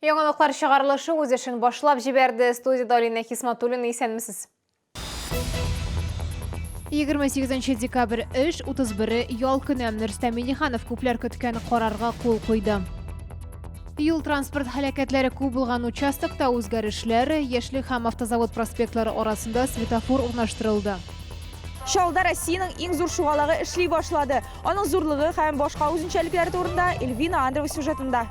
Яңалыклар чыгарылышы үз эшен башлап җибәрде. Студиядә Алинә Хисматуллина, исәнмесез. 28 декабрь эш, 31-е ял көне. Рөстәм Миңнеханов күпләр көткән карарга кул куйды. Юл-транспорт һәлакәтләре күп булган участокта үзгәрешләр, Яшьлек һәм Автозавод проспектлары арасында светофор урнаштырылды. Чаллыда Россиянең иң зур шугалагы эшли башлады. Аның зурлыгы һәм башка үзенчәлекләре турында Эльвина Андрева сюжетында.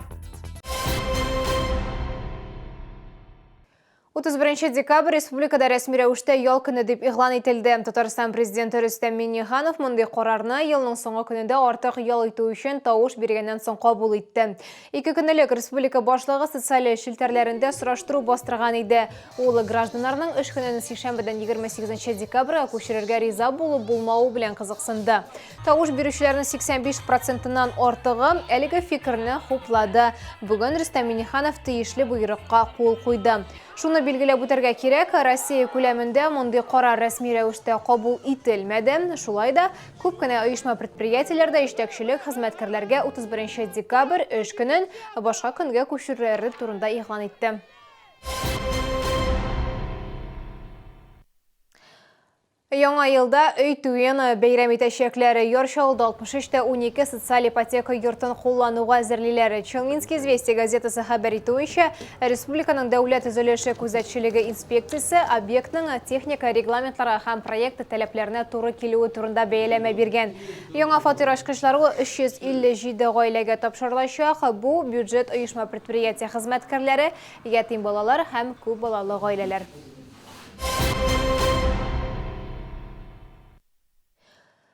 31 декабрь республикада рәсми рәвештә ял көне дип игълан ителде. Татарстан президенты Рөстәм Миңнеханов мондый карарны елның соңгы көнендә артык ял итү өчен тавыш биргәннән соң кабул итте. Ике көн элек республика башлыгы социаль челтәрләрендә сораштыру бастырган иде. Ул гражданнарның эш көнен сишәмбедән 28 декабрьгә күчерергә риза булып-булмавы белән кызыксынды. Тавыш бирүчеләрнең 85 процентыннан артыгы әлеге фикерне хуплады. Бүген Рөстәм Миңнеханов тиешле боерыкка кул куйды. Шуны билгеләп үтәргә кирәк, Россия күләмендә мондый карар рәсми рәвештә кабул ителмәде. Шулай да, күп кенә оешма-предприятиеләрдә җитәкчелек хезмәткәрләргә 31 декабрь эш көнен башка көнгә күчерүләре турында игълан итте. Яңа елда өй туен бәйрәм итәчәкләр. Яр Чаллыда 63 тә 12 социаль ипотека йортын куллануга әзерлиләр. Челнинские известия газетасы хәбәр итүенчә, республиканың дәүләт төзелеше күзәтчелеге инспекциясе объектның техника регламентларга һәм проект таләпләренә туры килүе турында бәяләмә биргән. Яңа фатир ачкычлары 357 гаиләгә тапшырылачак. Бу, бюджет оешма-предприятие хезмәткәрләре, ятим балалар һәм күп балалы гаиләләр.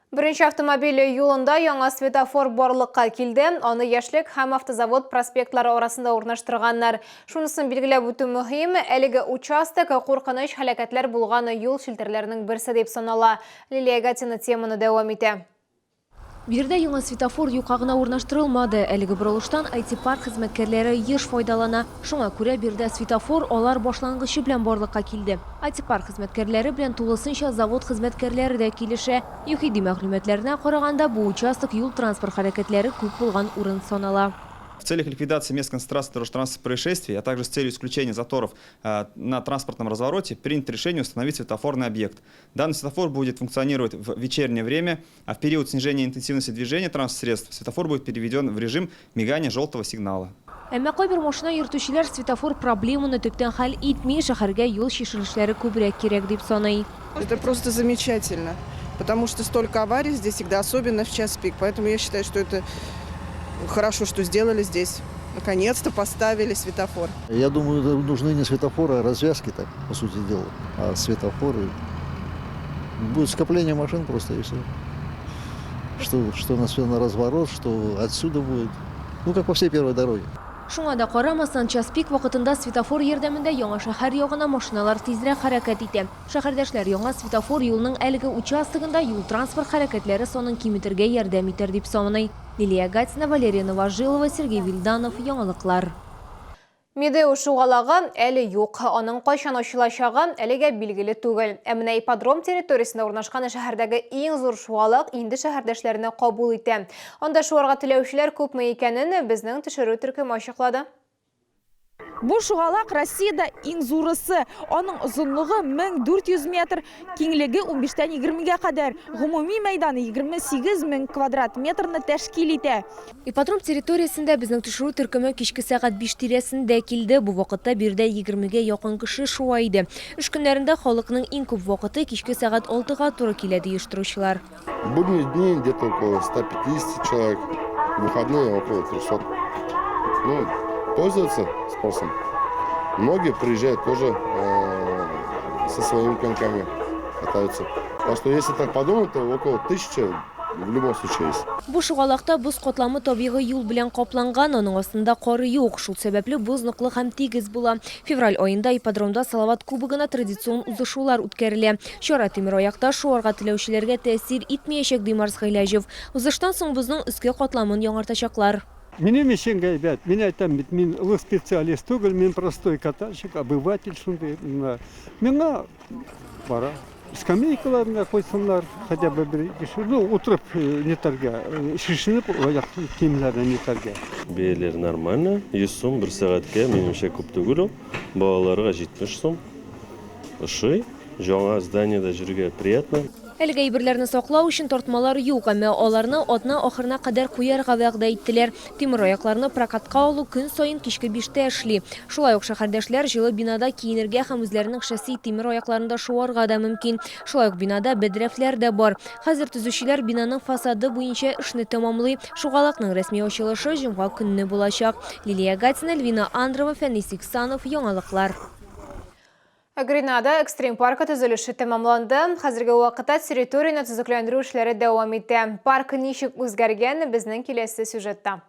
Беренче автомобиль юлында яңа светофор барлыкка килде. Аны Яшьлек һәм Автозавод проспектлары арасында урнаштырганнар. Шунысын билгеләп үтү мөһим, әлеге участок куркыныч һәлакәтләр булган юл челтәрләренең берсе дип санала. Лилия Гатина теманы дәвам итә. Биредә яңа светофор юка гына урнаштырылмады. Әлеге борылыштан IT-парк хезмәткәрләре еш файдалана. Шуңа күрә биредә светофор алар башлангычы белән барлыкка килде. IT-парк хезмәткәрләре белән тулысынча завод хезмәткәрләре дә килешә. ЮХИДИ мәгълүматларына караганда, бу участок юл-транспорт хәрәкәтләре күп булган урын санала. В целях ликвидации мест концентрации дорожно-транспортных происшествий, а также с целью исключения заторов на транспортном развороте принято решение установить светофорный объект. Данный светофор будет функционировать в вечернее время, а в период снижения интенсивности движения транспортных средств светофор будет переведен в режим мигания желтого сигнала. Әмма кайбер машина йөртүчеләр светофор проблеманы төптән хәл итми, шәһәргә юл чишелешләре күбрәк кирәк дип саный. Это просто замечательно, потому что столько аварий здесь всегда, особенно в час пик. Поэтому я считаю, что это хорошо, что сделали здесь. Наконец-то поставили светофор. Я думаю, нужны не светофоры, а развязки, так, по сути дела. А светофоры... Будет скопление машин просто, и все. Что, что на, на разворот, что отсюда будет. Ну, как по всей первой дороге. Шуңа да карамастан, час пик вакытында светофор ярдәмендә яңа шәһәр ягына машиналар тизрәк хәрәкәт итә. Шәһәрдәшләр яңа светофор юлның әлеге участогында юл-транспорт хәрәкәтләре санын киметергә ярдәм итәр дип саный. Лилия Гатина, Валерия Новожилова, Сергей Вильданов, Яңалыклар. Медео шугалагы әле юк. Аның кайчан ачылачагы әлегә билгеле түгел. Ә менә ипподром территориясендә урнашкан шәһәрдәге иң зур шугалак инде шәһәрдәшләрне кабул итә. Анда шуарга теләүчеләр күпме икәнен безнең төшерү төркеме ачыклады. Бу шугалак Россиядә иң зурысы. Аның озынлыгы 1400 метр, киңлеге унбиштән егермегә кадәр, гомуми мәйданы 28 мең квадрат метрны тәшкил итә. Ипподром территориясендә безнең төшерү төркеме кичке сәгать биш тирәсендә килде. Бу вакытта биредә егермегә якын кеше шуа иде. Эш көннәрендә халыкның иң күп вакыты кичке сәгать алтыга туры килә, ди оештыручылар. В будние дни где-то около 150 человек, в выходные около 300. Ну, пользуются спросом. Многие приезжают тоже со своими коньками, катаются. Так что, если так подумать, то около 1000 в любом случае есть. Бу шугалакта боз катламы табигый юл белән капланган, аның астында кар юк. Шул сәбәпле боз ныклы һәм тигез була. Февраль аенда ипподромда Салават Кубогына традицион узышулар үткәрелә. Чара тимераякта шуарга теләүчеләргә тәэсир итмиячәк, ди Марс Гыйләҗев. Узыштан соң бозның өске катламын яңартачаклар. Минем өчен гайбәт. Мин әйтәм бит, мин олы специалист түгел, мин простой катальщик, обыватель шундый. Миңа бара. Скамейкаларны куйсыннар, хотя бы бер кеше, ну, утырып нетәргә, шешенеп аяк киемнәрне нетәргә. Бәяләр нормально, 100 сум бер сәгатькә, минемчә, күп түгел ул. Балаларга 70 сум. Ошый. Яңа зданиедә йөрергә приятно. Әлегә әйберләрне саклау өчен тартмалар юк, әмма аларны атна ахырына кадәр куярга вәгъдә иттеләр. Тимераякларны прокатка алу көн саен кичке биштә эшли. Шулай ук шәһәрдәшләр җылы бинада киенергә һәм үзләренең шәхси тимер аякларында шуарга да мөмкин. Шулай ук бинада бәдрәфләр дә бар. Хәзер төзүчеләр бинаның фасады буенча эшне тәмамлый. Шугалакның рәсми ачылышы җомга көнне булачак. Лилия Гатина, Альвина Андрова, Фәнис Иксанов, Яңалыклар. Гренада экстрим паркы төзелеше тәмамланды. Хәзерге вакытта территорияне төзекләндерү эшләре дәвам итә. Парк ничек үзгәргән, безнең киләсе сюжетта.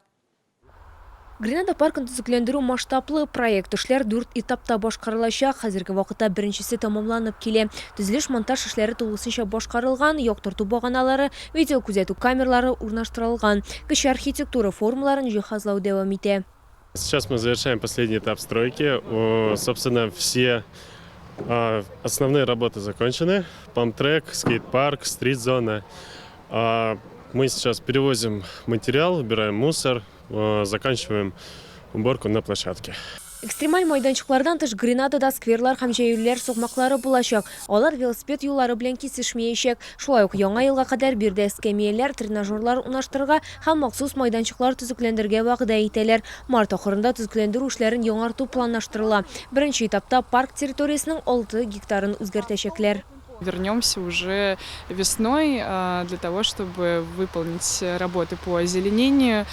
Гренада паркын төзекләндерү масштаблы проект. Эшләр дүрт этапта башкарылачак. Хәзерге вакытта беренчесе тәмамланып килә. Төзелеш-монтаж эшләре тулысынча башкарылган, яктырту баганалары, видеокүзәтү камералары урнаштырылган. Кече архитектура формаларын җиһазлау дәвам итә. Сейчас мы завершаем последний этап стройки. Собственно, все основные работы закончены. Памп-трек, скейт-парк, стрит-зона. Мы сейчас перевозим материал, убираем мусор, заканчиваем уборку на площадке. Экстремаль майданчыклардан тыш Гренадада скверлар һәм җәяүлеләр сукмаклары булачак. Алар велосипед юллары белән кисешмәячәк. Шулай ук яңа елга кадәр биредә эскәмияләр, тренажерлар урнаштырырга һәм махсус майданчыклар төзекләндерергә вәгъдә итәләр. Март ахырында төзекләндерү эшләрен яңарту планлаштырыла. Беренче этапта парк территориясенең 6 гектарын үзгәртәчәкләр. Вернемся уже весной для того, чтобы выполнить работы по озеленению,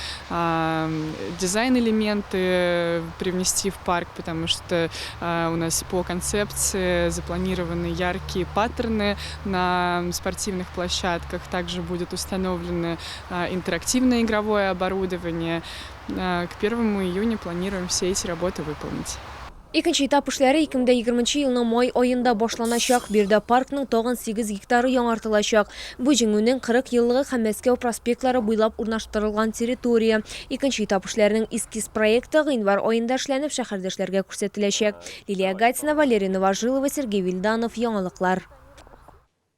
дизайн-элементы привнести в парк, потому что у нас по концепции запланированы яркие паттерны на спортивных площадках, также будет установлено интерактивное игровое оборудование. К 1 июня планируем все эти работы выполнить. Икенче этап эшләре 2020 елның май аенда башланачак. Биредә паркның тагын 8 гектары яңартылачак. Бу Җиңүнең 40 еллыгы һәм Мәскәү проспектлары буйлап урнаштырылган территория. Икенче этап эшләренең эскиз проекты гыйнвар аенда эшләнеп, шәһәрдәшләргә күрсәтеләчәк. Лилия Гатина, Валерий Новожилова, Сергей Вильданов. Яңалыклар.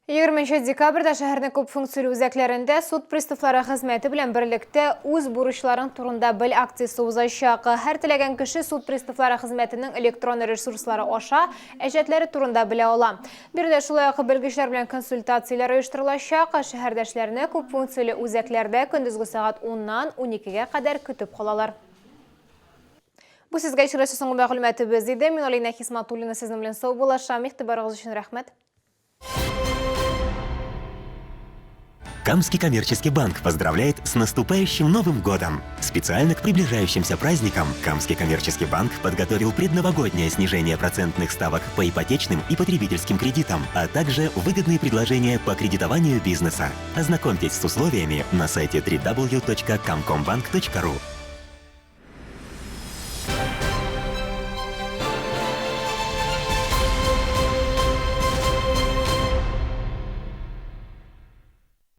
20 декабрьдә шәһәрнең күп функцияле үзәкләрендә суд приставлары хезмәте белән берлектә үз бурычларың турында бел акциясе узачак. Һәр теләгән кеше суд приставлары хезмәтенең электрон ресурслары аша әҗәтләре турында белә ала. Биредә шулай ук белгечләр белән консультацияләр оештырылачак. Шәһәрдәшләрне күп функцияле үзәкләрдә көндезге сәгать 10-нан 12-гә кадәр көтеп калалар. Бу сезгә киләсе соңгы мәгълүматыбыз иде. Мин Алина Хисматуллина сезнең белән саубуллашам. Игътибарыгыз өчен рәхмәт. Камский коммерческий банк поздравляет с наступающим Новым годом! Специально к приближающимся праздникам Камский коммерческий банк подготовил предновогоднее снижение процентных ставок по ипотечным и потребительским кредитам, а также выгодные предложения по кредитованию бизнеса. Ознакомьтесь с условиями на сайте www.kamcombank.ru.